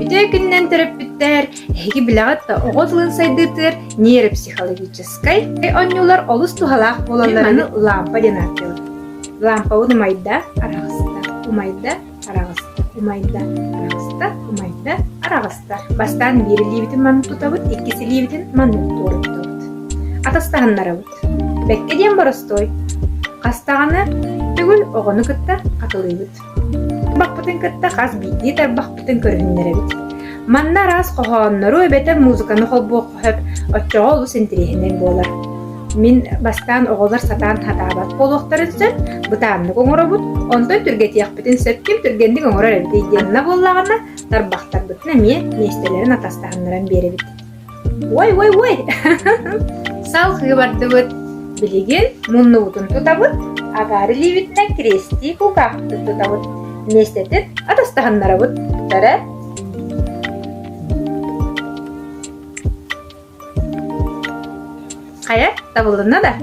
Үтүө күнүнэн төрөппүттэр, эһиги билэҕит да оҕо тылын сайдыытыгар нейропсихологическай оонньуулар олус туһалаах буолалларын лампа диэн ааттыыбыт. Лампабыт умайда, араҕыста, умайда, араҕыста, умайда, араҕыста, умайда, араҕыста. Бастаан биир илиибитин маннык тутабыт, иккис илиибитин маннык туора тутабыт. Атастаһыннарабыт. Бэккэ диэн боростуой. Хас даҕаны төгүл оҕону кытта хатылыыбыт. Тарбахпытын кытта хас биирдии тарбахпытын көрүһүннэрэбит. Манна араас хоһооннору эбэтэр музыканы холбуохха сөп, оччоҕо олус интэриэһинэй буолар. Мин бастаан оҕолор сатаан хатаабат буолуохтарын сөп, бытааннык оҥоробут, онтон түргэтиэхпитин сөп, ким түргэнник оҥорор эбитий диэн. Манна буоллаҕына, тарбахтарбытын эмиэ миэстэлэрин атастаһыннаран биэрэбит. Ой, ой, ой! Салҕыы бардыбыт. Билигин муннубутун тутабыт, агаар илиибитинэн крестии кулгаахпытын тутабыт. Миэстэтин атастаһыннарабыт. Көрө. Хайа, табылынна да?